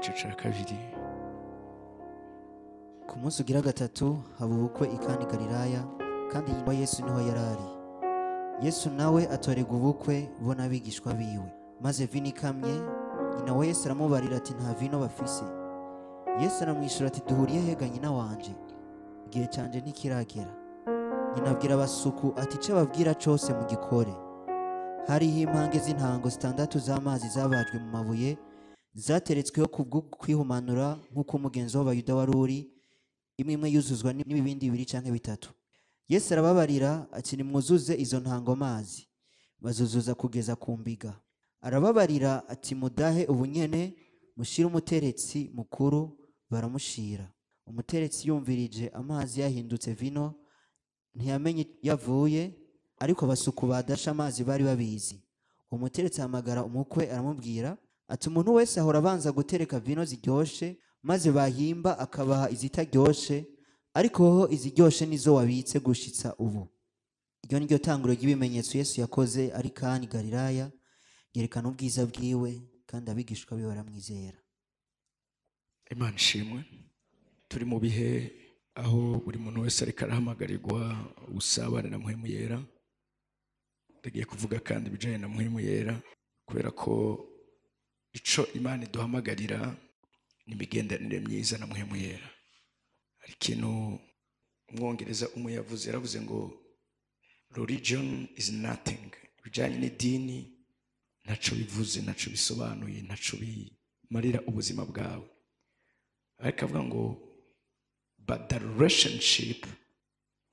Igice cya kabiri. Ku munsi ugira gatatu haba ubukwe i Kana i Galilaya, kandi nyina wa Yesu niho yari ari. Yesu nawe atorerwa ubukwe bo n'abigishwa biwe. Maze vino ikamye, nyina wa Yesu aramubarira ati: "Nta vino bafise." Yesu aramwishyura ati: "Duhuriye hega, nyina wanje? Igihe canje ntikiragera." Nyina abwira abasuku ati: "Ico ababwira cose mugikore." Hariho impange z'intango zitandatu z'amazi zabajwe mu mabuye, zateretsweho kubwo kwihumanura nk'uko umugenzo w'Abayuda wari uri, imwe imwe yuzuzwa n'ibibindi bibiri canke bitatu. Yesu arababarira ati: "Nimwuzuze izo ntango amazi." Bazuzuza kugeza ku mbiga. Arababarira ati: "Mudahe ubunyene, mushire umuteretsi mukuru." Baramushira. Umuteretsi yumvirije amazi yahindutse vino, ntiyamenye yavuye, ariko abasuku badashe amazi bari babizi. Uwo muteretsi ahamagara umukwe, aramubwira ati: "Umuntu wese ahora abanza gutereka vino ziryoshe, maze bahimba akabaha izitaryoshe, ariko hoho iziryoshe nizo wabitse gushitsa ubu." Iryo ni ryo tanguro ry'ibimenyetso Yesu yakoze ari Kana i Galilaya, yerekana ubwiza bwiwe, kandi abigishwa biwe baramwizera. Imana ishimwe. Turi mu bihe aho buri muntu wese ariko arahamagarirwa ubusabane na Mpwemu Yera. Ndagiye kuvuga kandi ibijyanye na Mpwemu Yera, kubera ko ico Imana iduhamagarira ni imigenderanire myiza na Mpwemu Yera. Hari ikintu Umwongereza umwe yavuze, yaravuze ngo: "Religion is nothing." Ibijyanye n'idini ntaco bivuze, ntaco bisobanuye, ntaco bimarira ubuzima bwawe. Ariko avuga ngo: "But the relationship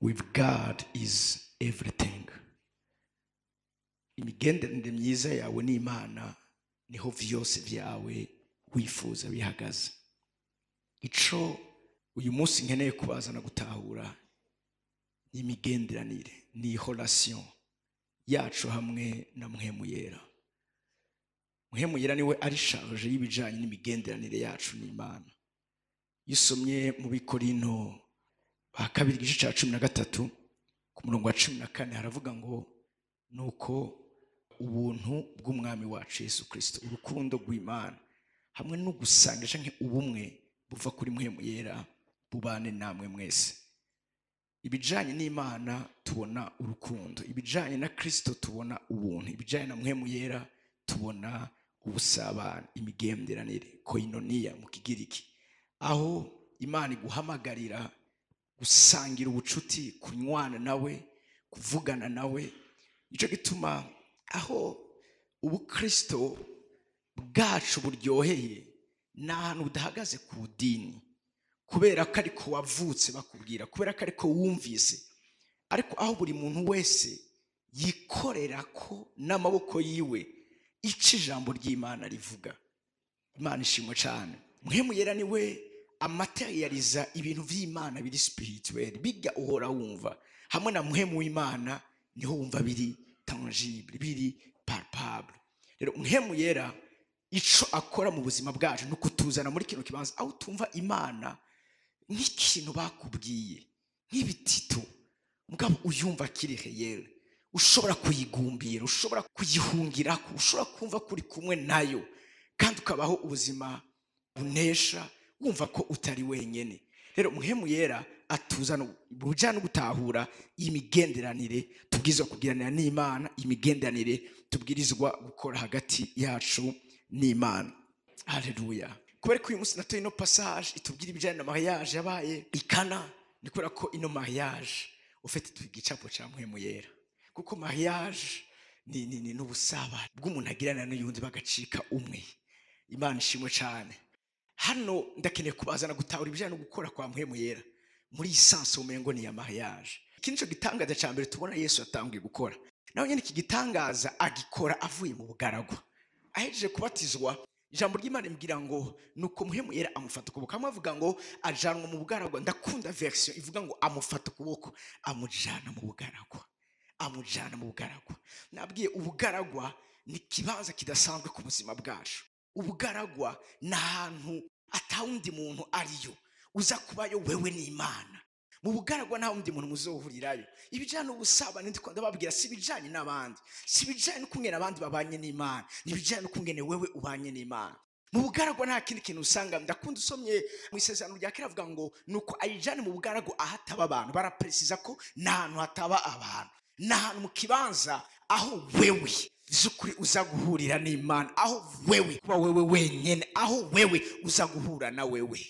with God is everything." Imigenderanire myiza yawe n'Imana niho vyose vyawe wifuza bihagaze. Ico uyu munsi nkeneye kubazana gutahura ni imigenderanire, ni relation yacu hamwe na Mpwemu Yera. Mpwemu Yera niwe ari chargé y'ibijanye n'imigenderanire yacu n'Imana. Iyo usomye mu Bikorinto ba kabiri, igice cya 13, ku murongo wa 14, haravuga ngo: "Nuko ubuntu bw'Umwami wacu Yesu Kirisito, urukundo rw'Imana, hamwe no gusangira canke ubumwe buva kuri Mpwemu Yera bubane namwe mwese." Ibijanye n'Imana tubona urukundo, ibijanye na Kirisito tubona ubuntu, ibijanye na Mpwemu Yera tubona ubusabane, imigenderanire, koinonia mu Kigiriki, aho Imana iguhamagarira gusangira ubucuti, kunywana nawe, kuvugana nawe. Nicyo gituma aho ubukristo bwacu buryoheye ni ahantu budahagaze ku dini, kubera ko ariko wavutse bakubwira, kubera ko ariko wumvise, ariko aho buri muntu wese yikorera ko n'amaboko yiwe ico ijambo ry'Imana rivuga. Imana ishimwe cyane. Mpwemu Yera niwe amatérialisa ibintu vy'Imana biri spirituel. Bijya uhora wumva, hamwe na Mpwemu w'Imana niho wumva biri tangible, biri palpable. Rero Mpwemu Yera ico akora mu buzima bwacu ni ukutuzana muri kino kibanza aho tumva Imana nk'ikintu bakubwiye, nk'ibitito, mugabo uyumva kiri réel, ushobora kuyigumbira, ushobora kuyihungirako, ushobora kumva ko uri kumwe nayo, kandi ukabaho ubuzima bunesha, wumva ko utari wenyene. Rero Mpwemu Yera atuzana bujana no gutahura imigenderanire tubwirizwa kugiranira n'Imana, imigenderanire tubwirizwa gukora hagati yacu n'Imana. Haleluya! Kubera ko uyu munsi natoye ino passage itubwira ibijyanye na mariage yabaye i Kana, ni kubera ko ino mariage ufite igicapo cya Mpwemu Yera, kuko mariage ni n'ubusabane bw'umuntu agirana n'uyundi, bagacika umwe. Imana ishimwe cyane. Hano ndakeneye kubazana gutahura ibijyanye no gukora kwa Mpwemu Yera muri iyi sens umengo ni ya mariage. Iki nico gitangaza cya mbere tubona Yesu yatangiye gukora. Nawe nyine iki gitangaza agikora avuye mu bugaragwa, ahejeje kubatizwa. Ijambo ry'Imana rimbwira ngo: "Nuko Mpwemu Yera amufata ukuboko." Hamwe avuga ngo ajanwa mu bugaragwa. Ndakunda version ivuga ngo amufata ukuboko, amujana mu bugaragwa, amujana mu bugaragwa. Nabwiye, ubugaragwa ni ikibanza kidasanzwe ku buzima bwacu. Ubugaragwa ni ahantu atawundi muntu ariyo, uza kubayo wewe n'Imana. Mu bugaragwa nta wundi muntu muzohurirayo. Ibijyanye n'ubusabane ndiko ndababwira si ibijyanye n'abandi, si ibijyanye n'ukungene abandi babanye n'Imana, ni ibijyanye n'ukungene wewe ubanye n'Imana. Mu bugaragwa nta kindi kintu usanga. Ndakunda usomye mu Isezerano rya Kera, avuga ngo nuko ayijane mu bugaragwa ahataba abantu. Barapresiza ko ni ahantu hataba abantu, ni ahantu mu kibanza aho wewe by'ukuri uza guhurira n'Imana, aho wewe kuba wewe wenyine, aho wewe uza guhura na wewe.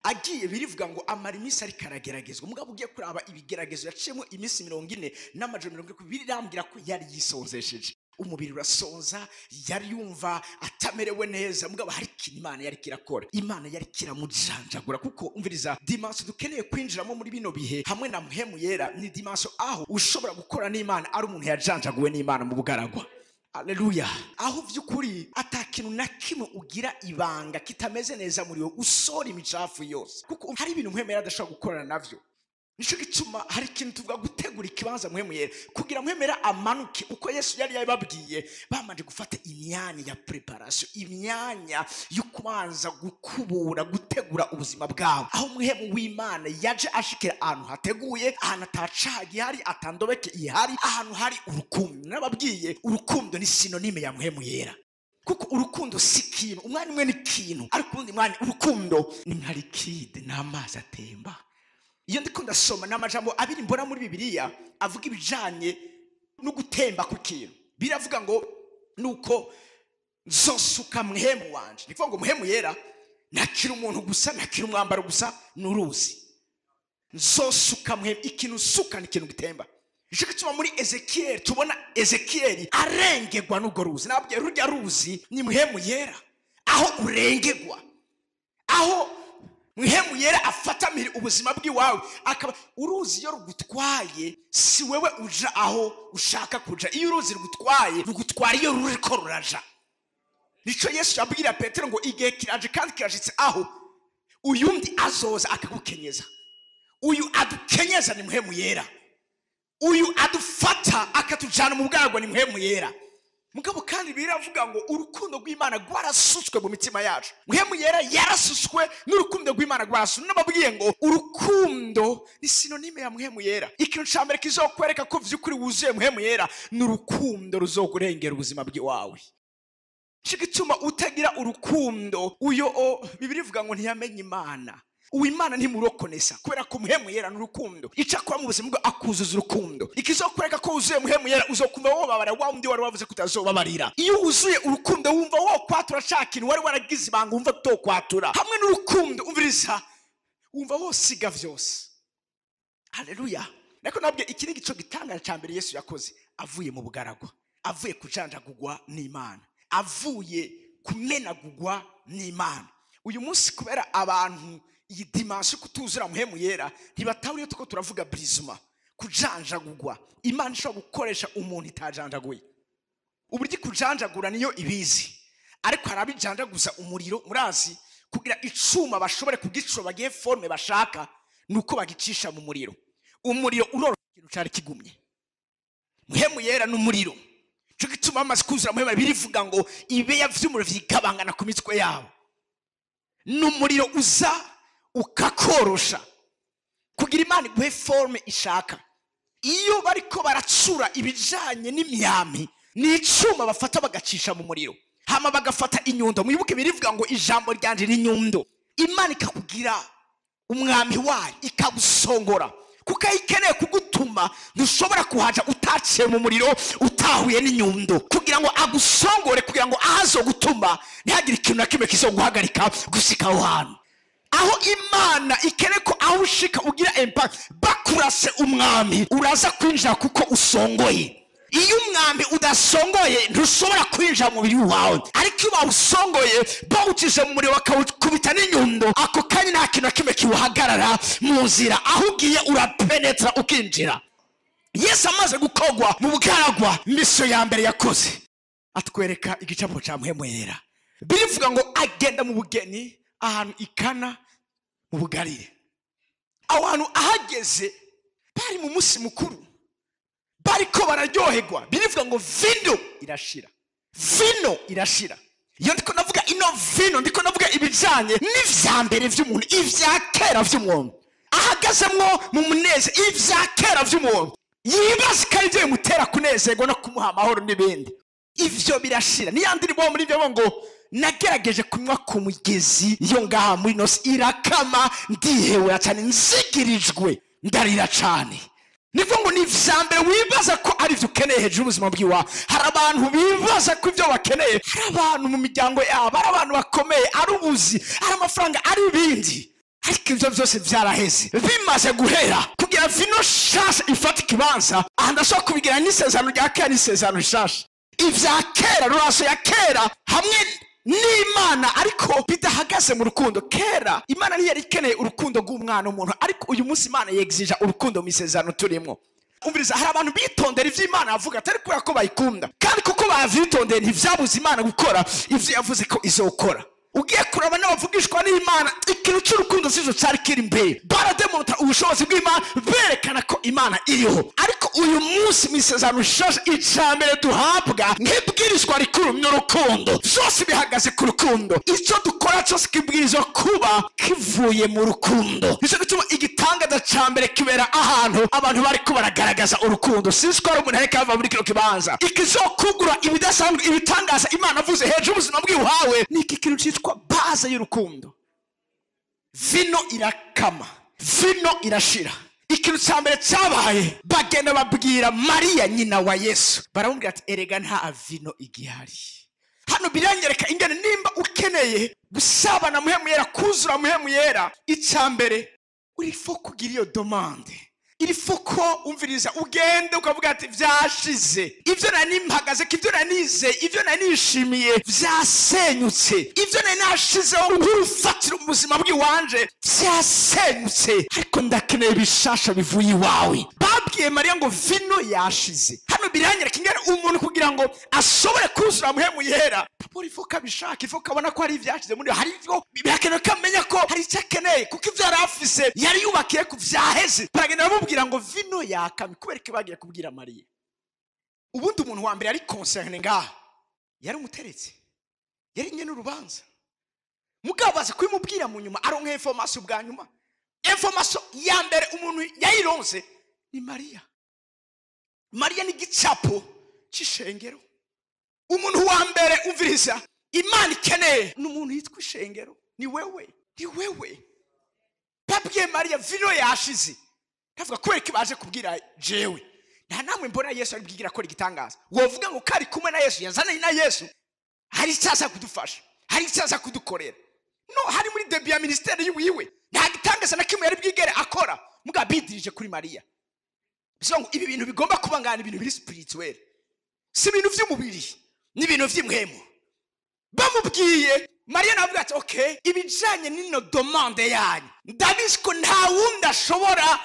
Agiye, birivuga ngo amara iminsi ariko arageragezwa. Mugabo ugiye kuraba ibigeragezo yaciyemo, iminsi 40 n'amajoro 40, birambwira ko yari yisonzesheje, umubiri urasonza, yari yumva atamerewe neza. Mugabo hari ikintu Imana yari kirakora, Imana yari kiramujanjagura. Kuko umviriza, dimension dukeneye kwinjiramo muri bino bihe hamwe na Mpwemu Yera ni dimension aho ushobora gukora n'Imana ari umuntu yajanjaguwe n'Imana mu bugaragwa. Aleluya! Aho by'ukuri ata kintu na kimwe ugira ibanga kitameze neza muri wowe, usora imicafu yose, kuko hari ibintu Mpwemu Yera adashobora gukorana navyo. Nico gituma hari ikintu tuvuga gutegura ikibanza Mpwemu Yera, kugira Mpwemu Yera amanuke uko Yesu yari yababwiye. Bamanje gufata imyanya ya préparation, imyanya yo kubanza gukubura, gutegura ubuzima bwabo, aho Mpwemu w'Imana yaje ashikira ahantu hateguye, ahantu atacaha gihari, atandobeke ihari, ahantu hari urukundo. Nababwiye, urukundo ni synonyme ya Mpwemu Yera, kuko urukundo si ikintu. Umwanya umwe ni ikintu, ariko uwundi mwanya urukundo ni nka liquide, ni amazi atemba. Iyo ndiko ndasoma, ni amajambo abiri mbona muri Bibiliya avuga ibijanye no gutemba kw'ikintu. Biravuga ngo nuko nzosuka Mpwemu wanje. Ni kuvuga ngo Mpwemu Yera ntakiri umuntu gusa, ntakiri umwambaro gusa, ni uruzi. Nzosuka Mpwemu, ikintu usuka ni ikintu gitemba. Ico gituma muri Ezekiel tubona Ezekiel arengerwa n'urwo ruzi. Nabwiye, rurya ruzi ni Mpwemu Yera, aho urengerwa, aho Mpwemu Yera afata mpiri ubuzima bw'iwawe, akaba uruzi. Iyo rugutwaye, si wewe uja aho ushaka kuja. Iyo uruzi rugutwaye, rugutwara iyo ruriko ruraja. Nico Yesu yabwira Petero ngo igihe kiraje kandi kirashitse aho uyundi azoza akagukenyeza. Uyu adukenyeza ni Mpwemu Yera. Uyu adufata akatujana mu bwarwa ni Mpwemu Yera. Mugabo kandi biravuga ngo urukundo rw'Imana rwarasutswe mu mitima yacu. Mpwemu Yera yarasutswe n'urukundo rw'Imana rwarasutswe. Nababwiye ngo urukundo ni synonyme ya Mpwemu Yera. Ikintu ca mbere kizokwereka ko vy'ukuri wuzuye Mpwemu Yera ni urukundo ruzokurengera ubuzima bw'iwawe. Ico gituma utagira urukundo, uyo Bibiliya ivuga ngo ntiyamenye Imana. Uwo Imana ntimurokonesa, kubera ko Mpwemu Yera n'urukundo. Ico akora mu buzima bwe, akuzuza urukundo. Ikizokwereka ko wuzuye Mpwemu Yera, uzokumva wobabara wa wundi wari wavuze ko utazobabarira. Iyo wuzuye urukundo, wumva wokwatura ca kintu wari waragize ibanga, wumva utokwatura. Hamwe n'urukundo, umviriza, wumva wosiga vyose. Haleluya! Nako nabwiye, iki ni igico gitangaje ca mbere Yesu yakoze avuye mu bugaragwa, avuye kujanjagurwa n'Imana, avuye kumenagurwa n'Imana. Uyu munsi, kubera abantu iyi dimension kutuzura Mpwemu Yera, ntibatahura iyo tuko turavuga brisement, kujanjagurwa. Imana ishobora gukoresha umuntu itajanjaguye. Uburyo kujanjagura niyo ibizi, ariko hari abijanjaguza umuriro. Murazi, kugira icuma bashobore kugicura bagiye forme bashaka, nuko bagicisha mu muriro. Umuriro uroroshya ikintu cari kigumye. Mpwemu Yera n'umuriro. Cyo gituma bamaze kuzura Mpwemu, birivuga ngo ibibeya vy'umuriro vyigabangana ku mitwe yabo. N'umuriro uza ukakorosha kugira Imana iguhe forme ishaka. Iyo bariko baracura ibijanye n'imyambi, ni icuma bafata bagacisha mu muriro, hama bagafata inyundo. Mwibuke birivuga ngo ijambo ryanje ni inyundo. Imana ikakugira umwami wayo, ikagusongora, kuko aho ikeneye kugutuma ntushobora kuhaja utaciye mu muriro, utahuye n'inyundo, kugira ngo agusongore, kugira ngo aho azogutuma ntihagire ikintu na kimwe kizoguhagarika gushika aho hantu. Aho Imana ikeneye ko aho ushika ugira impact, bakurase umwami, uraza kwinjira kuko usongoye. Iyo umwambi udasongoye, ntushobora kwinjira mu mubiri wawe, ariko iyo bawusongoye, bawucishije mu muriro, bakawukubita n'inyundo, ako kanya nta kintu na kimwe kiwuhagarara mu nzira. Aho ugiye urapenetra, ukinjira. Yesu amaze gukogwa mu bugaragwa, mission ya mbere yakoze, atwereka igicapo cya Mpwemu Yera. Birivuga ngo agenda mu bugeni ahantu ikana mu Bugarire. Aho hantu ahageze, bari mu munsi mukuru, bariko bararyoherwa. Birivuga ngo vino irashira, vino irashira. Iyo ndiko navuga ino vino, ndiko navuga ibijanye n'ivya mbere vy'umuntu, ivya kera vy'umuntu ahagazemwo mu munezero, ivya kera vy'umuntu yibaza ko ari byo bimutera kunezerwa no kumuha amahoro n'ibindi. Ivyo birashira. Niya ndirimbo muri ibyo ngo Nagerageje kunywa ku mugezi yo ngaha muri nosi irakama, ndihebura cyane, nzigirijwe, ndarira cyane. Nibwo ngo ni ivya mbere wibaza ko ari ivyo ukeneye hejuru y'ubuzima bw'iwawe. Hari abantu bibaza ko ivyo bakeneye, hari abantu mu miryango yabo, ari abantu bakomeye, ari ubuzi, ari amafaranga, ari ibindi, ariko ivyo vyose vyaraheze. Bimaze guhera, kugira vino shasha ifata ikibanza. Aha ndashobora kubigira n'isezerano rya kera n'isezerano rishasha. Ivya kera, relation ya kera hamwe n'Imana, ariko bidahagaze mu rukundo. Kera Imana ntiyari ikeneye urukundo rw'umwana w'umuntu, ariko uyu munsi Imana yegizija urukundo mu isezerano turimo. Umviriza, hari abantu bitondera ivyo Imana yavuga atari kubera ko bayikunda, kandi kuko bavyitondeye ntivyabuza Imana gukora ivyo yavuze ko izokora. Ugiye kuraba n'abavugishwa n'Imana, ikintu cy'urukundo sico cyari kiri imbere. Barademonta ubushobozi bw'Imana, berekana ko Imana iriho. Ariko uyu munsi mu isezerano rishasha, icya mbere duhabwa nk'ibwirizwa rikuru ni urukundo. Byose bihagaze ku rukundo. Icyo dukora cyose kibwirizwa kuba kivuye mu rukundo. Nicyo gituma igitangaza cya mbere kibera ahantu abantu bariko baragaragaza urukundo. Sinzi ko hari umuntu ariko ava muri kino kibanza. Ikizokugura ibidasanzwe, ibitangaza Imana avuze hejuru y'ubuzima bw'iwawe, ni iki kintu cyitwa base y'urukundo. Vino irakama, vino irashira. Ikintu cya mbere cyabaye, bagenda babwira Mariya nyina wa Yesu, baramubwira ati erega nta vino igihari. Hano biranyereka ingene nimba ukeneye gusabana Muhemu Yera, kuzura Muhemu Yera, icya mbere il faut kugira iyo demande. Il faut ko umviriza, ugende ukavuga ati vyashize, ivyo nari mpagaze, ivyo nanize, ivyo nari nishimiye vyasenyutse, ivyo nari nashizeho nk'urufatiro mu buzima bw'iwanje vyasenyutse, ariko ndakeneye ibishasha bivuye iwawe. Babwiye Mariya ngo vino yashize. Hano biranyereka ingene umuntu kugira ngo ashobore kuzura Muhemu Yera, papa, il faut ko abishaka, il faut ko abona ko hari ivyashize muri we, hari ivyo birakenewe ko amenya ko hari icyo akeneye, kuko ivyo yari afise yari yubakiye ku vyaheze. Baragenda baramubwira ngo vino yakamye. Kubera ko bagiye kubwira Mariya, ubundi umuntu wa mbere yari concerné ngaha yari umuteretsi, yari nyene urubanza. Mugabo baza kubimubwira mu nyuma, aronka information bwa nyuma. Information ya mbere umuntu yayironse ni Mariya. Mariya ni igicapo c'ishengero. Umuntu wa mbere, umviriza, Imana ikeneye ni umuntu yitwa ishengero. Ni wewe, ni wewe. Babwiye Mariya vino yashize, ndavuga kubera ko baje kubwira jewe. Nta namwe mbona Yesu ari bwigira akora igitangaza wovuga ngo kari kumwe na Yesu, yazananye na Yesu, hari icyo aza kudufasha, hari icyo aza kudukorera. No hari muri début ya ministère yiwiwe, nta gitangaza na kimwe yari bwigere akora. Mugabo bidirije kuri Mariya. Bivuga ngo ibi bintu bigomba kuba ngana ibintu biri spirituel, si ibintu by'umubiri, ni ibintu by'imwemu. Bamubwiye Mariya, navuga ati okay, ibijanye n'ino demande yanyu ndabizi ko nta wundi ashobora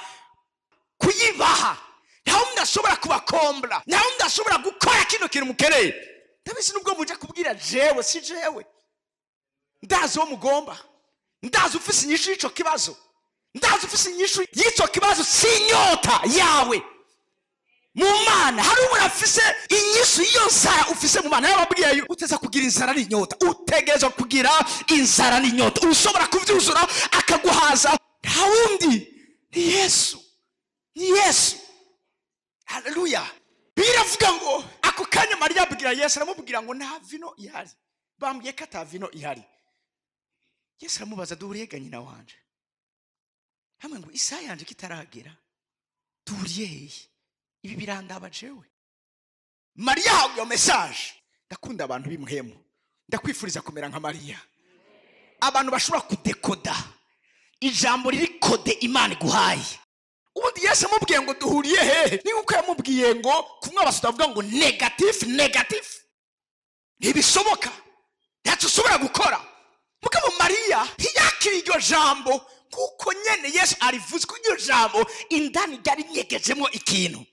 kuyibaha, nta wundi ashobora kubakombra, nta wundi ashobora gukora kino kintu mukeneye. Ndabizi nubwo muje kubwira jewe, si jewe. Ndazi uwo mugomba, ndazi ufise inyishu y'ico kibazo, ndazi ufise inyishu y'ico kibazo. Si inyota yawe mu Mana, hari umuntu afise inyishu y'iyo nzara ufise mu Mana. Yababwiye yo uteza kugira inzara n'inyota, utegerezwa kugira inzara n'inyota. Ushobora kuvyuzura akaguhaza nta wundi, ni Yesu, ni Yesu. Haleluya! Biravuga ngo ako kanya Mariya abwira Yesu, aramubwira ngo nta vino ihari, bambwiye ko ata vino ihari. Yesu aramubaza, duhuriye ga nyina wanje hamwe ngo isaha yanje kitaragera, duhuriye hehe? Ibi birandaba jewe. Mariya ahawe iyo message. Ndakunda abantu b'imuhemu, ndakwifuriza kumera nka Mariya, abantu bashobora kudekoda ijambo riri codé Imana iguhaye. Ubundi Yesu amubwiye ngo duhuriye hehe, ni nkuko yamubwiye ngo kumwe abasuda bavuga ngo négatif, négatif, ntibishoboka, ntacyo ushobora gukora. Mugabo Mariya ntiyakira iryo jambo kuko nyene Yesu arivuze, ko iryo jambo indani ryari rinyegejemo ikintu.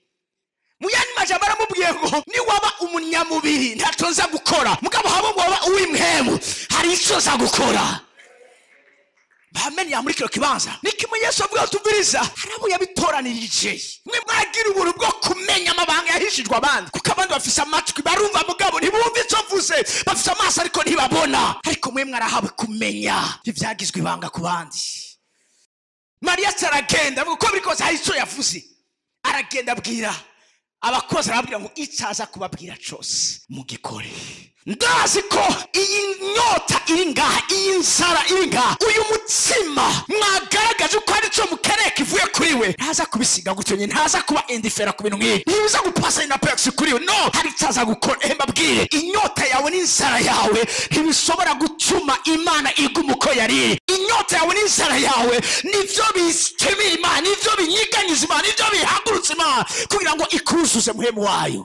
Mu yandi majambo aramubwiye ngo niwaba umunyamubiri ntacyo nza gukora, mugabo habo waba uw'imhemu hari icyo nza gukora. Bamenye muri kino kibanza ni kimwe Yesu avuga, tuviriza, hari abo yabitoranirije. Mwe mwagira ubuntu bwo kumenya amabanga yahishijwe abandi, kuko abandi bafise amatwi barumva mugabo ntibumva icyo mvuze, bafise amaso ariko ntibabona, ariko mwe mwarahawe kumenya ibyagizwe ibanga ku bandi. Mariya aragenda avuga uko biri kose hari icyo yavuze. Aragenda abwira abakozi, arababwira ngo icyo aza kubabwira cyose mugikore. Ndazi ko iyi nyota iri ngaha, iyi nzara iri ngaha, uyu mutsima mwagaragaje ko ari cyo mukeneye kivuye kuri we, ntaza kubisiga gutyo nyine, ntaza kuba indifférent ku bintu nk'ibi, ntibiza gupasa inaperçu kuri we. No, hari icyo aza gukora. Mbabwire, inyota yawe n'inzara yawe ntibishobora gutuma Imana iguma uko yari iri. Inyota yawe n'inzara yawe nibyo bikemira Imana, nibyo binyiganyiza Imana, nibyo bihagurutsa Imana kugira ngo ikuzuze muhemu wayo.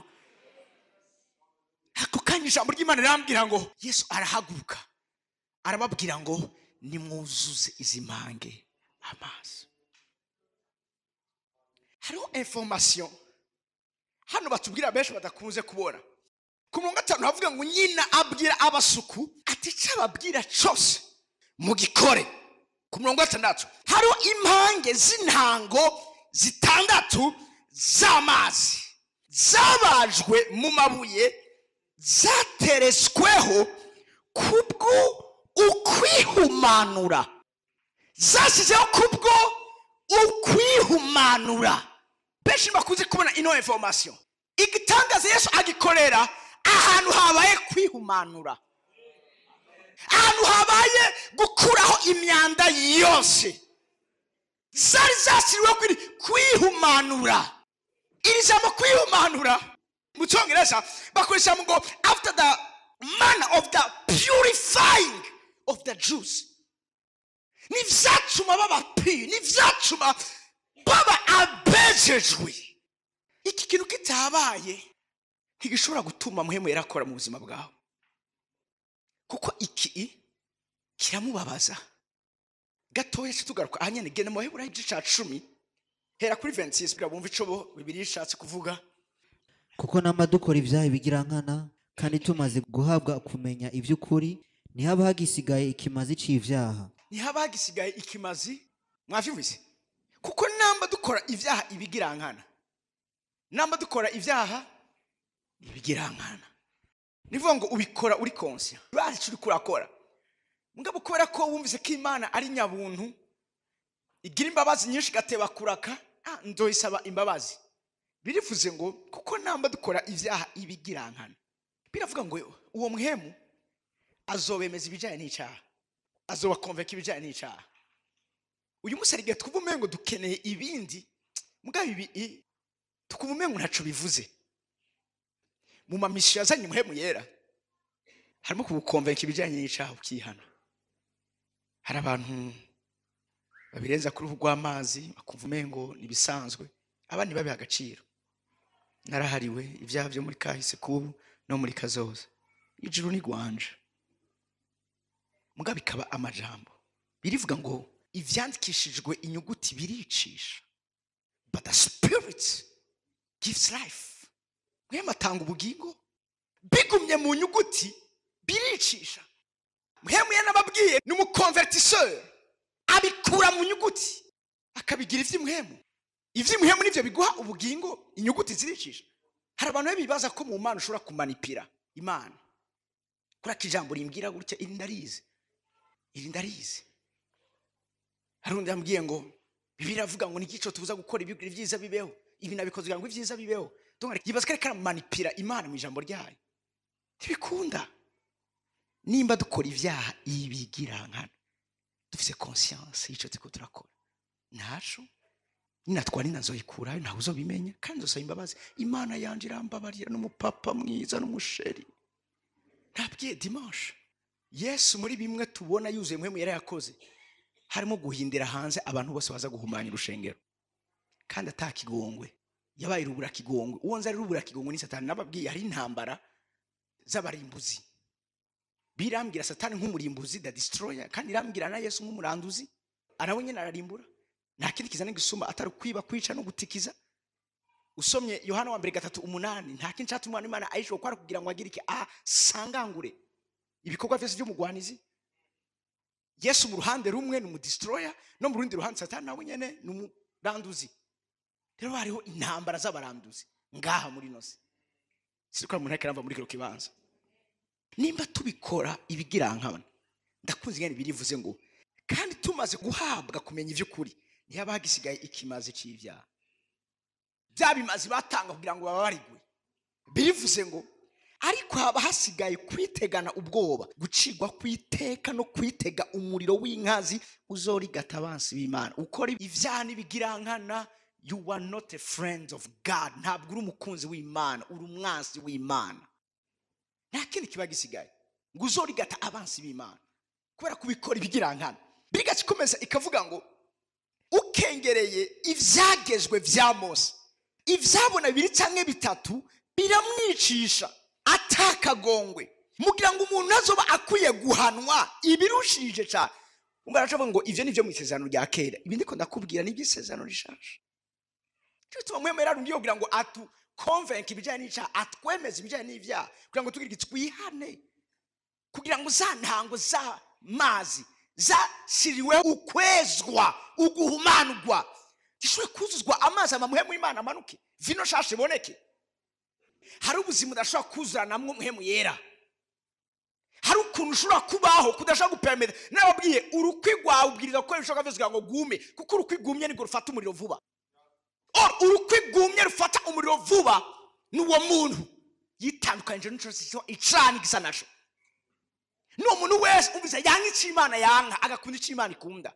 Ako kanya ijambo ry'Imana rirambwira ngo Yesu arahaguruka arababwira ngo nimwuzuze izi mpange amazi. Hariho information hano batubwira benshi badakunze kubona. Ku 50 havuga ngo nyina abwira abasuku ati icyo ababwira cyose mugikore. Ku 60 hariho impange z'intango zitandatu z'amazi zabajwe mu mabuye, zateretsweho kubwo ukwihumanura, zashyizeho kubwo ukwihumanura. Benshi bakunze kubona ino information. Igitangaza Yesu agikorera ahantu habaye kwihumanura, ahantu habaye gukuraho imyanda yose zari zashyiriweho kuri kwihumanura. Iri jambo kwihumanura mu Cyongereza bakoresha ngo after the manner of the purifying of the Jews. N'ivyatuma baba pure, n'ivyatuma baba abejejwe. Iki kintu kitabaye ntigishobora gutuma muhemu yarakora mu buzima bwawe, kuko iki kiramubabaza gatoya. Tugaruka aha nyene, genda mu Baheburayo igice ca 10, hera kuri 26, kugira bumve ico bo Bibiliya ishatse kuvuga. Kuko namba dukora ibyaha ibigirankana, kandi tumaze guhabwa kumenya iby'ukuri, ntihaba hagisigaye ikimazi c'ivyaha. Ntihaba hagisigaye ikimazi. Mwavyumvise? Kuko namba dukora ibyaha ibigirankana, namba dukora ibyaha ibigirankana, nivuga ngo ubikora uri conscient, urazi ico uriko urakora, mugabo kubera ko wumvise ko Imana ari nyabuntu, igira imbabazi nyinshi, igateba kuraka, ndoyisaba imbabazi. Birivuze ngo kuko namba dukora ibyaha ibigirankana, biravuga ngo uwo muhemu azobemeza ibijyanye n'icyaha, azobakonveka ibijyanye n'icyaha. Uyu munsi hari igihe twumva umengo dukeneye ibindi, mugabo ibi tukumva umengo ntaco bivuze. Mu ma mission yazanye umuhemu yera harimo kugukonvenka ibijyanye n'icyaha, ukihana. Hari abantu babirenza kuri ubu rw'amazi, bakumva umengo ni ibisanzwe, abandi babiha agaciro. Narahariwe ibyaha byo muri kahise, kubu no muri kazoza, ijuru ni gwanje, mugabo bikaba amajambo. Birivuga ngo ivyandikishijwe inyuguti biricisha, but the Spirit gives life. Mwema atanga ubugingo. Bigumye mu nyuguti biricisha. Mwemu yanababwiye ni umu convertisseur, abikura mu nyuguti akabigira ivy'imuhemu. Ivy'imuhemu nivyo biguha ubugingo, inyuguti ziricisha. Hari abantu bibaza ko mu Mana ushobora kumanipira Imana. Kuri ijambo rimbwira gutya, iri ndarizi, iri ndarizi. Hari undi yambwiye ngo Bibiliya iravuga ngo nigico tubuza gukora ibi ibyiza bibeho, ibi nabikoze kugira ngo ibyiza bibeho. Donc yibaza ko ariko aramanipira Imana mu ijambo ryayo. Ntibikunda. Nimba dukora ibyaha ibigirankana, dufise conscience y'ico turiko turakora, ntaco ninatwara inda nzoyikurayo, ntawe uzobimenya, kandi nzosaba imbabazi. Imana yanje irambabarira, n'umupapa mwiza n'umu chéri. Nabwiye dimanche, Yesu muri bimwe tubona yuzuye muhemu yari yakoze harimo guhindira hanze abantu bose baza guhumanya urushengero, kandi atakigongwe yabaye rubura kigongwe. Uwo nzi ari rubura kigongwe ni Satani. Nababwiye hari intambara z'abarimbuzi. Birambwira Satani nk'umurimbuzi, the destroyer, kandi irambwira na Yesu nk'umuranduzi, arawe nyine ararimbura. Nta kindi kizana gisumba atari kwiba, kwica no gutikiza. Usomye Yohana wa mbere 3:8, nta kindi cyatuma Umwana w'Imana ayishobora gukora kugira ngo agire iki, asangangure ibikorwa byose by'umugwanizi. Yesu mu ruhande rumwe ni umu destroyer, no mu rundi ruhande Satani nawe nyene ni umuranduzi. Rero hariho intambara z'abaranduzi ngaha muri nose. Siko umuntu ariko aramba muri kino kibanza. Nimba tubikora ibigirankana, ndakunze ingene birivuze ngo kandi tumaze guhabwa kumenya ivy'ukuri, ntihaba hagisigaye ikimazi c'ivyaha. Bya bimazi batanga kugira ngo bababarigwe. Birivuze ngo Ariko haba hasigaye kwitegana ubwoba, gucirwa kwiteka no kwitega umuriro w'inkazi uzorigata abansi b'Imana. Ukora ivyaha n'ibigirankana, you are not a friend of God. Ntabwo uri umukunzi w'Imana, uri umwansi w'Imana. Nta kindi kiba gisigaye ngo uzorigata abansi b'Imana kubera kubikora ibigirankana. Bigakomeza ikavuga ngo ukengereye ivyagezwe vya Mose, ivyabona bibiri canke bitatu biramwicisha atakagongwe, mugira ngo umuntu azoba akwiye guhanwa ibirushije cyane. Umva, aracavuga ngo ivyo nivyo mu isezerano rya kera, ibi ndiko ndakubwira ni iby'isezerano rishasha. Cyo gituma mwemera rundi kugira ngo atu convince ibijyanye n'icyaha, atwemeze ibijyanye n'ibyaha, kugira ngo tugire twihane, kugira ngo za ntango za mazi zashyiriweho ukwezwa, uguhumanurwa, zishobore kuzuzwa amazi, amamuhemu Imana amanuke, vino shasha iboneke. Hari ubuzima udashobora kuzura namwe muhemu yera. Hari ukuntu ushobora kubaho kudashobora gupermeta. Nababwiye, urukwi rwawe ubwiriza gukora ibishoboka byose kugira ngo gume, kuko urukwi rwumye nibwo rufata umuriro vuba. Or urukwi rwumye rufata umuriro vuba n'uwo muntu yitandukanyije n'ico icana igisa naco. N'uwo muntu wese umvise yanka icyo Imana yanka, agakunda icyo Imana ikunda,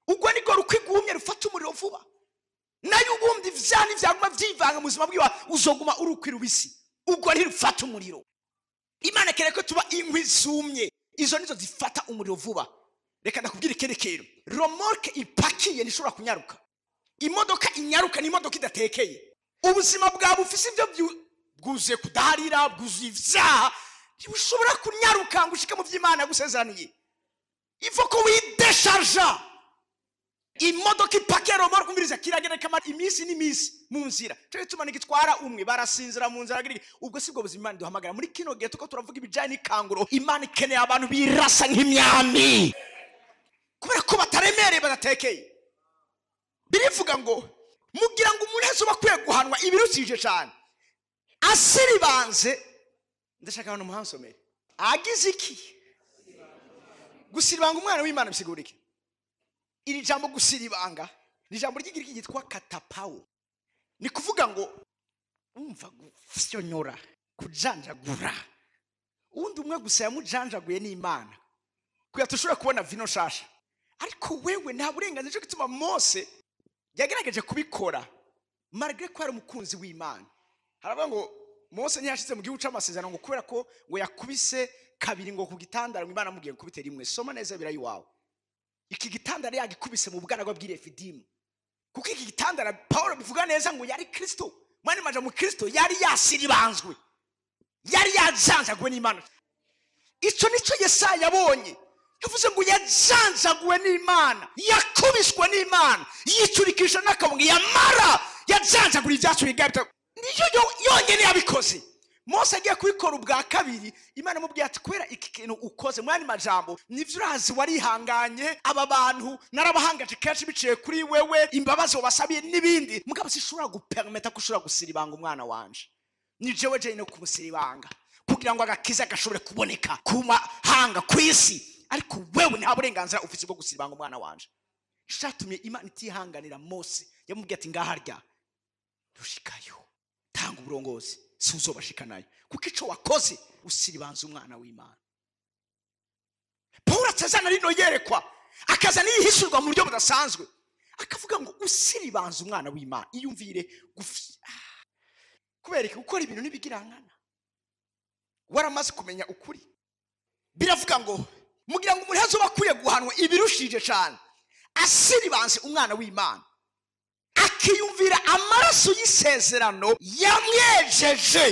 ubwo nibwo rukwi rwumye rufata umuriro vuba. Nayo ubundi ivyaha n'ivyaguma vyivanga mu buzima bwiwe, uzoguma urukwi rubisi, ubwo ntirufata umuriro. Imana ikeneye ko tuba inkwi zumye, izo nizo zifata umuriro vuba. Reka ndakubwira ikindi kintu: remorque ipakiye ntishobora kunyaruka. Imodoka inyaruka ni imodoka idatekeye. Ubuzima bwawe bufise ibyo bwuzuye kudaharira, bwuzuye ivyaha, ntibushobora kunyaruka ngo ushike mu vy'Imana yagusezeraniye. Ivo ko widesharja. Imodoka ipakiye, remorque, umviriza, kiragenda kamara iminsi n'iminsi mu nzira. Cyo gituma nigitwara umwe barasinzira mu nzira. Ubwo sibwo buzima Imana duhamagara muri kino gihe. Tuko turavuga ibijyanye n'ikanguro. Imana ikeneye abantu birasa nk'imyami kubera ko bataremereye, badatekeye. Birivuga ngo mugira ngo umuntu wese uba akwiye guhanwa ibirushije cyane, asiribanze. Ndashaka abantu muhansomere. Agize iki? Gusiribanga umwana w'Imana bisigura iki? Iri jambo gusiribanga ni ijambo ry'Igiriki ryitwa katapawo. Ni kuvuga ngo, umva, gufyonyora, kujanjagura. Uwundi umwe gusa yamujanjaguye n'Imana kugira tushobora kubona vino nshasha, ariko wewe nta burenganzira. Cyo gituma Mose yagerageje kubikora, malgré ko yari umukunzi w'Imana. Haravuga ngo Mose ntiyashize mu gihugu c'amasezerano ngo kubera ko ngo yakubise kabiri ngo ku gitandara, ngo Imana amubwiye ngo kubite rimwe. Soma neza birayi wawe. Iki gitandara yagikubise mu bugaragwa bw'Irefidimu, kuko iki gitandara Paul bivuga neza ngo yari Kristo. Mwene maja mu Kristo yari yasiribanzwe, yari yajanjaguwe n'Imana. Ico nico Yesaya yabonye. Yavuze ngo yajanjaguwe n'Imana, yakubiswe n'Imana, yicurikisha n'akabunga, yamara yajanjagura ibyacu bigabita. Niyo yonyene yabikoze. Mose agiye kubikora ubwa kabiri, Imana imubwiye ati: "Kubera iki kintu ukoze." Mwani majambo, nivyo urazi, warihanganye, aba bantu narabahangaje kenshi biciye kuri wewe, imbabazi wabasabiye n'ibindi, mugabo sishobora gupermeta ko ushobora gusiribanga umwana wanje. Ni jewe jenyine kumusiribanga kugira ngo agakiza gashobore kuboneka ku mahanga, ku isi, ariko wewe nta burenganzira ufite bwo gusiribanga umwana wanje. Catumye Imana itihanganira Mose, yamubwiye ati: "Ngaharya rushikayo, tanga uburongozi, si uzobashikanayo, kuko ico wakoze usiribanza umwana w'Imana." Paul atazana rino yerekwa, akazana iyihishurirwa mu buryo budasanzwe, akavuga ngo usiribanza umwana w'Imana. Iyumvire kubera iki gukora ibintu n'ibigirankana waramaze kumenya ukuri. Biravuga ngo mugira ngo umuntu azoba akwiye guhanwa ibirushije cyane, asiribanze umwana w'Imana, akiyumvira amaraso y'isezerano yamwejeje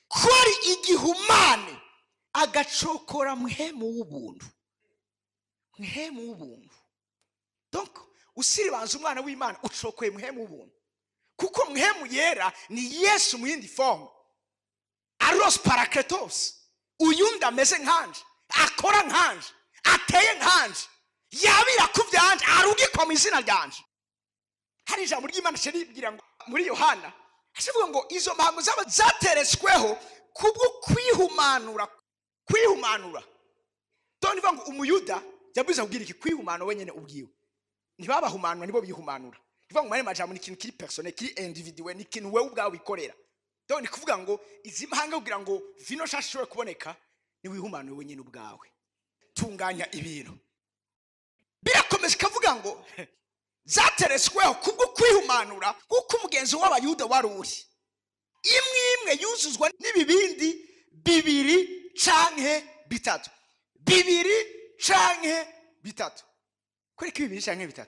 ko ari igihumane, agacokora Muhemu w'ubuntu. Muhemu w'ubuntu. Donc usiribanza umwana w'Imana, ucokoye Muhemu w'ubuntu, kuko Muhemu yera ni Yesu mu yindi forme, aros parakletos. Uyundi ameze nkanje, akora nkanje, ateye nkanje, yabira ku byanje, arugikwa mu izina ryanje. Hari ijambo ry'Imana ribwira ngo muri Yohana ashivuga ngo izo mpango zaba zateretsweho kubwo kwihumanura. Kwihumanura dore nivuga ngo Umuyuda yabwiza kubwira iki kwihumana wenyene ubwiwe. Ntibabahumanura, nibo bihumanura. Nivuga ngo mwene majambo ni ikintu kiri personnel, kiri individuel, ni ikintu wewe ubwawe wikorera. Donc ni kuvuga ngo izi mpanga kugira ngo vino nshasha ishobore kuboneka, niwihumanure wenyine ubwawe, tunganya ibintu. Birakomeza ikavuga ngo zateretsweho kubwo kwihumanura, kuko umugenzo w'Abayuda wari uri imwe imwe yuzuzwa n'ibibindi 2 canke 3. 2 canke 3. Kwereka 2 canke 3.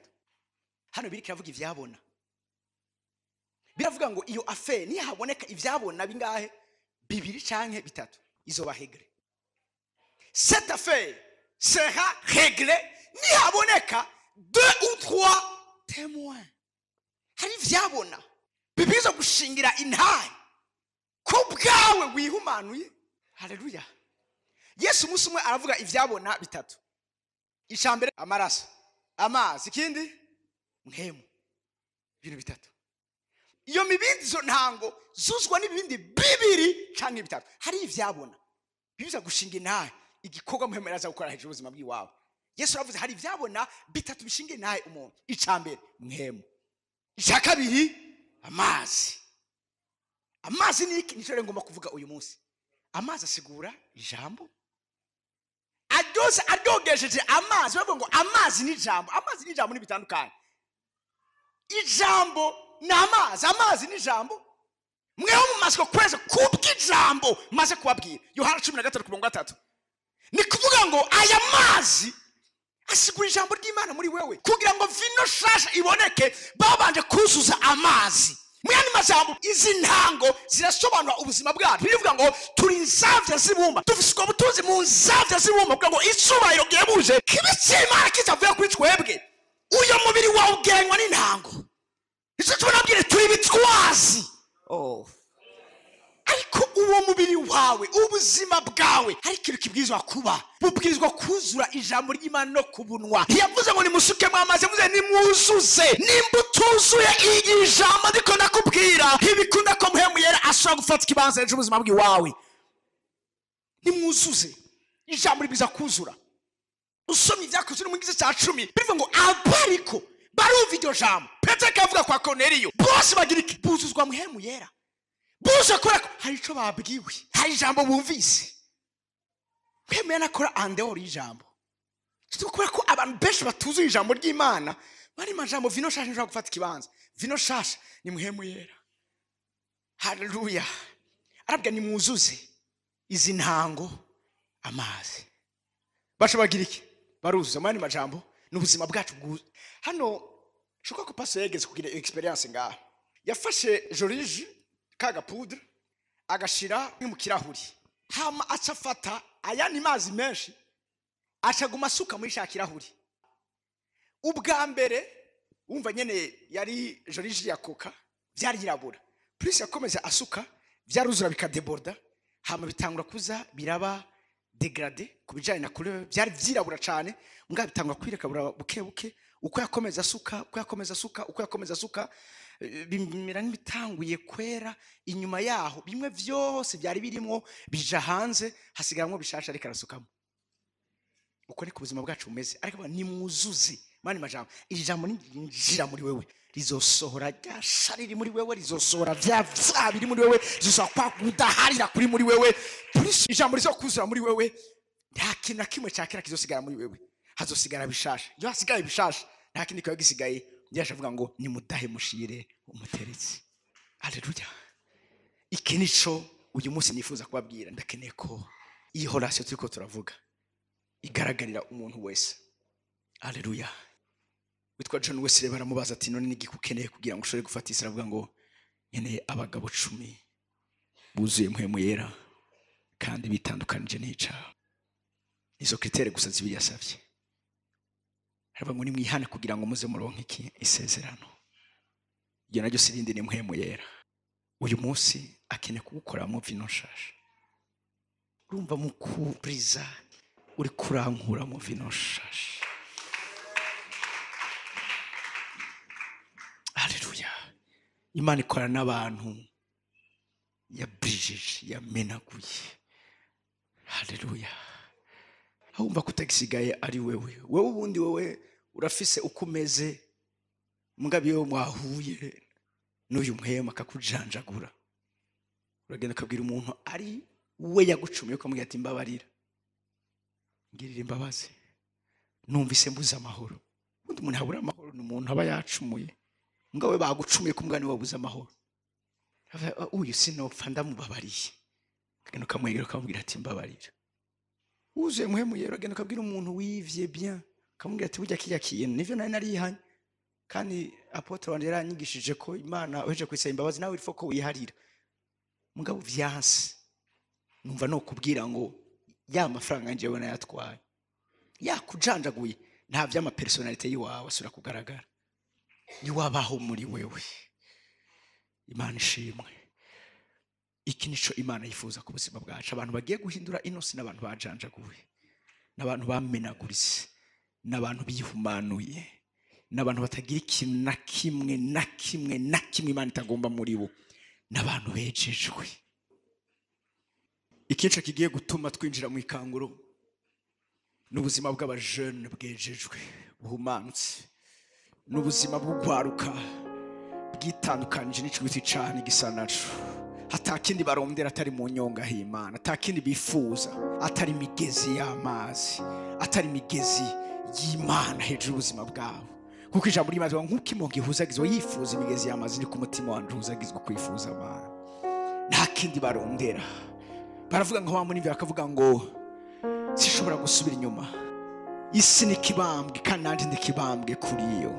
Hano biri kiravuga ivyabona. Biravuga ngo iyo affaire nihaboneka ivyabona bingahe? 2 canke 3. Izoba réglée. Cette affaire sera réglée nihaboneka 2 ou 3 témoins. Hari ivyabona bibizo gushingira intahe ko bwawe wihumanuye. Haleluya. Yesu umunsi umwe aravuga ivyabona 3. Icambere amaraso, amazi, ikindi mpemu. Ibintu 3. Iyo mibindi zo ntango zuzwa n'ibindi 2 canke 3. Hari ivyabona bibiza gushinga intahe igikorwa mpemu yaraza gukora hejuru ubuzima bw'iwawe. Yesu aravuze hari ivyabona 3 bishinga intahe umuntu. Icambere mpemu, ica kabiri amazi. Amazi ni iki? Nico rero ngomba kuvuga uyu munsi. Amazi asigura ijambo. Adoze adogesheje amazi, bavuga ngo amazi ni ijambo. Amazi ni ijambo nibitandukanye. Ijambo ni amazi, amazi ni ijambo. Mweho mu masiko kweze kubw'ijambo maze kubabwira. Yohana 13:3. Ni kuvuga ngo aya mazi asigura ijambo ry'Imana muri wewe. Kugira ngo vino shasha iboneke, babanje kuzuza amazi. Muyandi majambo, izi ntango zirasobanura ubuzima bwacu. Bivuga ngo turi nzavya zibumba, dufise ubwo butunzi mu nzavya zibumba, kugira ngo icubahiro gihebuje kibe c'Imana kitavuye kuri twebwe. Uyo mubiri wawe ugenywa n'intango. Ico tubona bwire turi bitwazi. Oh. Ariko uwo mubiri wawe, ubuzima bwawe, hari ikintu kibwirizwa kuba. Bubwirizwa kuzura ijambo ry'Imana no kubunwa. Ntiyavuze ngo nimusukemo amazi, yavuze nimuzuze. Nimba utuzuye iri jambo ndiko ndakubwira, ntibikunda ko Mpemu Yera ashobora gufata ikibanza hejuru y'ubuzima bw'iwawe. Nimuzuze. Ijambo ribwirizwa kuzura. Usomye ibyakozwe mu gice cya 10, bivuga ngo abariko barumva iryo jambo. Petero akavuga kwa Korneliyo, bose bagira iki? Buzuzwa Mpemu Yera. Buje kubera ko hari ico babwiwe, hari ijambo bumvise. Mpemu Yera akora andehors y'ijambo. Kubera ko abantu benshi batuzuye ijambo ry'Imana, bari majambo vino shasha nshobora gufata ikibanza. Vino shasha ni Mpemu Yera. Haleluya. Arabwa nimuzuze izi ntango amazi. Baca bagira iki? Baruzuza. Mani majambo n'ubuzima bwacu bwuzuye. Hano shuka ko pastor yegeze kugira experience ngaha. Yafashe jorije kaga poudre agashira mu kirahuri, hama acafata ayandi mazi menshi acaguma asuka muri sha kirahuri. Ubwa mbere umva nyene yari jorije ya coca byari yirabura, plus yakomeza asuka byaruzura bikadeborda, hama bitangura kuza biraba degradé kubijanye na couleur, byari byirabura cyane, mbwa bitangura kwirekabura buke buke. Uko yakomeza asuka, uko yakomeza asuka, uko yakomeza asuka, bimera nk'ibitanguye kwera. Inyuma yaho bimwe vyose byari birimo bija hanze, hasigaramwo bishasha ariko arasukamo. Uko ni kubuzima bwacu bumeze. Ariko nimuzuze mani majambo, iri jambo ninjira muri wewe rizosohora rya shari riri muri wewe, rizosohora vya vya biri muri wewe, rizosohora kwa kudaharira kuri muri wewe. Plus ijambo rizokuzura muri wewe, nta kintu na kimwe cya kera kizosigara muri wewe, hazosigara bishasha. Iyo hasigaye bishasha nta kindi kiba gisigaye. Ndiyasha avuga ngo nimudahe mushire umuteretsi. Haleluya. Iki nico uyu munsi nifuza kubabwira. Ndakeneye ko iyi relation turiko turavuga igaragarira umuntu wese. Haleluya. Witwa John Wesley baramubaza ati none niki ukeneye kugira ngo ushobore gufata isi? Aravuga ngo nkeneye abagabo 10 buzuye Mpemu Yera kandi bitandukanije n'icaha. Izo critère gusa zibiri yasavye. Aravuga ngo nimwihane kugira ngo muze muronke iki? Isezerano. Iryo naryo si irindi, ni Mpemu Yera. Uyu munsi akeneye kugukoramo vino nshasha. Urumva mukuriza uri kurankura mu vino nshasha. Haleluya. Imana ikora n'abantu yabrijije, yamenaguye. Haleluya. Aho wumva kutagisigaye ari wewe. Wewe ubundi wewe urafise uko umeze, mugabo iyo mwahuye n'uyu muhema akakujanjagura. Uragenda ukabwira umuntu ari we yagucumuye, ukamubwira ati mbabarira, ngirira imbabazi, numvise mbuze amahoro. Ubundi umuntu abura amahoro ni umuntu aba yacumuye. Ngo we bagucumuye ku mugani wabuze amahoro, uyu sinopfa ndamubabariye. Ukagenda ukamwegera ukamubwira ati mbabarira. Wuzuye Mpwemu Yera, uragenda ukabwira umuntu wivye bien, ukamubwira ati burya kirya kintu nivyo nari narihanye, kandi apôtre wanje yaranyigishije ko Imana uheje kwisaba imbabazi nawe il faut ko wiharira, mugabo vyanse, numva no kubwira ngo ya mafaranga njyewe nayatwaye. Yakujanjaguye, nta vy'ama personnalité yiwawe asubira kugaragara, niwabaho muri wewe. Imana ishimwe. Iki nico Imana yifuza ku buzima bwacu. Abantu bagiye guhindura ino si n'abantu bajanjaguwe, n'abantu bamenaguritse, n'abantu bihumanuye, n'abantu batagira ikintu na kimwe na kimwe na kimwe Imana itagomba muri bo, n'abantu bejejwe. Ikintu kigiye gutuma twinjira mu ikanguro n'ubuzima bw'abajene bwejejwe, buhumanutse, n'ubuzima bw'ugwaruka bwitandukanije n'icuti cane gisa naco, atakindi barondera atari mu nyonga h'Imana, atakindi bifuza atari imigezi y'amazi, atari imigezi y'Imana hejuru y'ubuzima bwabo. Kuko ijambo ry'Imana rivuga nk'uko imongo ihuzagizwa yifuza imigezi y'amazi, ni ku mutima wanje uhuzagizwa kwifuza Imana. Nta kindi barondera. Baravuga ngo wa muri bakavuga ngo sishobora gusubira inyuma, isi ni kibambwe kandi nanjye ndi kibambwe kuri yo.